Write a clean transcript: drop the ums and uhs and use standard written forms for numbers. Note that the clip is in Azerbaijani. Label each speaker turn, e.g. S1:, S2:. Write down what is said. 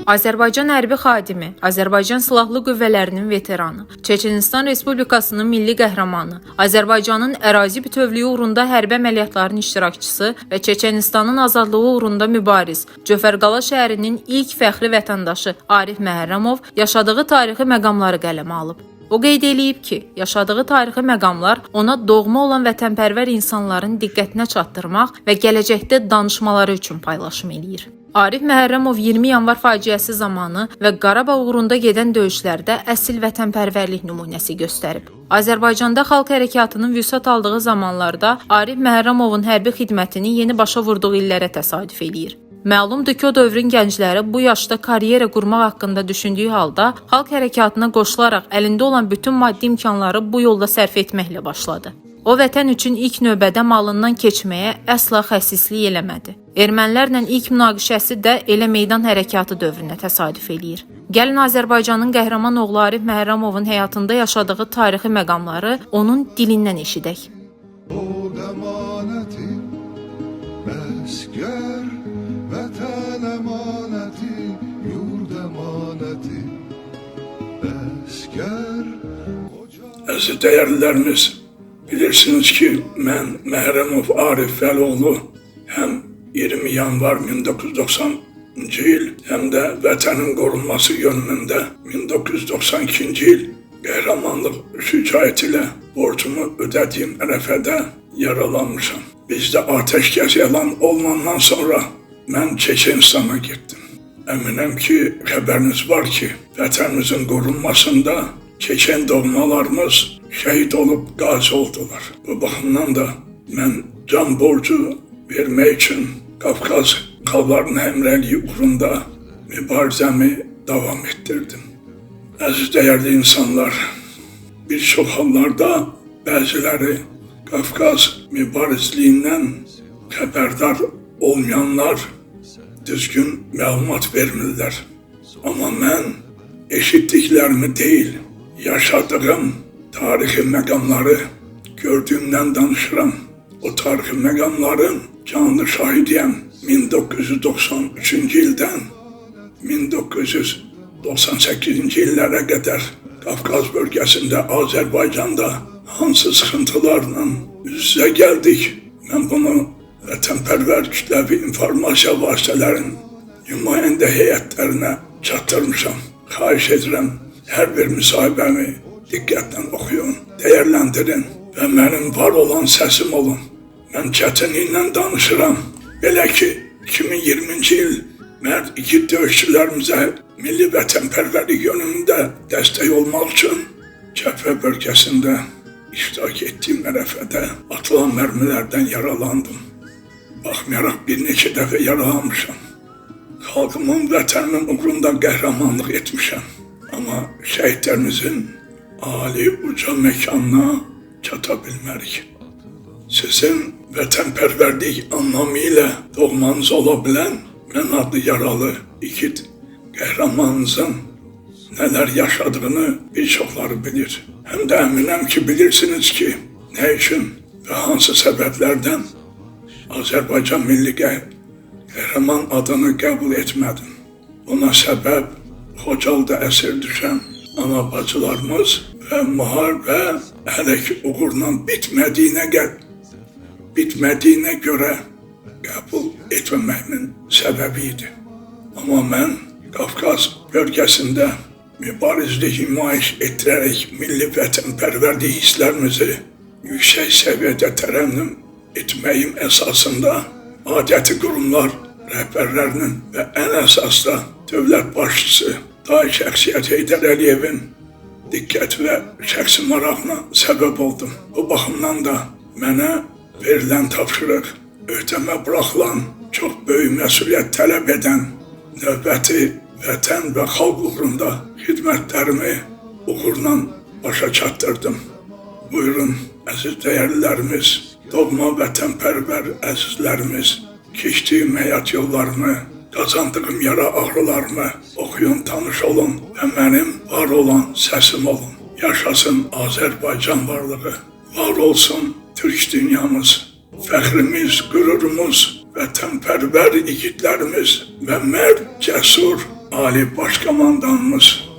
S1: Azərbaycan hərbi xadimi, Azərbaycan Silahlı Qüvvələrinin veteranı, Çeçenistan Respublikasının milli qəhrəmanı, Azərbaycanın ərazi bütövlüyü uğrunda hərbi əməliyyatların iştirakçısı və Çeçenistanın azadlığı uğrunda mübariz, Cöfərqala şəhərinin ilk fəxri vətəndaşı Arif Məhərrəmov yaşadığı tarixi məqamları qələmə alıb. O qeyd eləyib ki, yaşadığı tarixi məqamlar ona doğma olan vətənpərvər insanların diqqətinə çatdırmaq və gələcəkdə danışmaları üçün paylaşım eləyir. Arif Məhərrəmov 20 yanvar faciəsi zamanı və Qarabağ uğrunda gedən döyüşlərdə əsl vətənpərvərlik nümunəsi göstərib. Azərbaycanda xalq hərəkatının vüsət aldığı zamanlarda Arif Məhərrəmovun hərbi xidmətini yeni başa vurduğu illərə təsadüf eləyir. Məlumdur ki, o dövrün gəncləri bu yaşda karyera qurmaq haqqında düşündüyü halda xalq hərəkatına qoşularaq əlində olan bütün maddi imkanları bu yolda sərf etməklə başladı. O vətən üçün ilk növbədə malından keçməyə əsla xəsislik eləmədi. Ermənilərlə ilk münaqişəsi də elə meydan hərəkatı dövrünə təsadüf eləyir. Gəlin Azərbaycanın qəhrəman oğlu Arif Məhərrəmovun həyatında yaşadığı tarixi məqamları onun dilindən eşidək.
S2: Yurt əmanəti, əsgər, vətən əmanəti, yurd əmanəti, əsgər, qoca
S3: Əziz dəyərlilərimiz, bilirsiniz ki, mən Məhərrəmov Arif Vəloğlu həm 20 yanvar 1990-cı il, həm də vətənin qorunması yönündə 1992-ci il qəhrəmanlıq şücaət ilə borcumu ödədiyim ərəfədə yaralanmışam. Bizdə atəşkəs elan olunandan sonra mən Çeçenistana getdim. Əminəm ki, xəbəriniz var ki, vətənimizin qorunmasında Çeçen doğmalarımız şəhid olub qazi oldular. Bu baxımdan da mən can borcu vermək üçün Qafqaz xalqlarının həmrəyliyi uğrunda mübarizəmi davam etdirdim. Əziz dəyərli insanlar, bir çox hallarda bəziləri Qafqaz mübarizliyindən xəbərdar olmayanlar düzgün məlumat vermirlər. Amma mən eşitdiklərimi deyil, yaşadığım tarixi məqamları gördüyümdən danışıram. O tarixi məqamların canlı şahidiyəm. 1993-cü ildən 1998-ci illərə qədər Qafqaz bölgəsində, Azərbaycanda hansı sıxıntılarla üz-üzə gəldik. Mən bunu vətənpərvər kütləvi informasiya vasitələrinin nümayəndə heyətlərinə çatdırmışam. Xahiş edirəm, hər bir müsahibəmi diqqətlə oxuyun, dəyərləndirin və mənim var olan səsim olun. Mən çətinliklə danışıram. Belə ki, 2020-ci il mərd igid döyüşçülərimizə milli vətənpərvərlik yönündə dəstək olmaq üçün cəbhə bölgəsində iştirak etdiyim ərəfədə atılan mərmilərdən yaralandım. Baxmayaraq bir neçə dəfə yaralanmışam. Xalqımın, vətənimin uğrunda qəhrəmanlıq etmişəm. Amma şəhidlərimizin ali uca məkanına çata bilmərik. Sizin vətənpərvərlik anlamı ilə doğmanız ola bilən mən adlı yaralı igid qəhrəmanınızın nələr yaşadığını bir çoxları bilir. Həm də əminəm ki, bilirsiniz ki, nə üçün və hansı səbəblərdən Azərbaycan milli qəhrəman adını qəbul etmədim. Buna səbəb Xocalıda əsir düşən ana bacılarımız və müharibə hələ ki uğurla bitmədiyinə görə qəbul etməməyimin səbəbi idi. Amma mən Qafqaz bölgəsində mübarizlik nümayiş etdirərək milli vətənpərvərlik hisslərimizi yüksək səviyyədə tərənnüm etməyim əsasında adəti qurumlar rəhbərlərinin və ən əsasda dövlət başçısı dahi şəxsiyyət Heydər Əliyevin diqqət və şəxsi marağına səbəb oldum. Bu baxımdan da mənə verilən tapşırıq, öhdəmə buraxılan çox böyük məsuliyyət tələb edən növbəti vətən və xalq uğrunda xidmətlərimi uğurla başa çatdırdım. Buyurun, əziz dəyərlilərimiz, doğma vətənpərvər əzizlərimiz, keçdiyim həyat yollarımı, qazandığım yara ağrılarımı oxuyun, tanış olun və mənim var olan səsim olun. Yaşasın Azərbaycan varlığı, var olsun Türk dünyamız, fəxrimiz, qürurumuz, vətənpərvər igidlərimiz və mərd, cəsur Ali Başkomandanımız.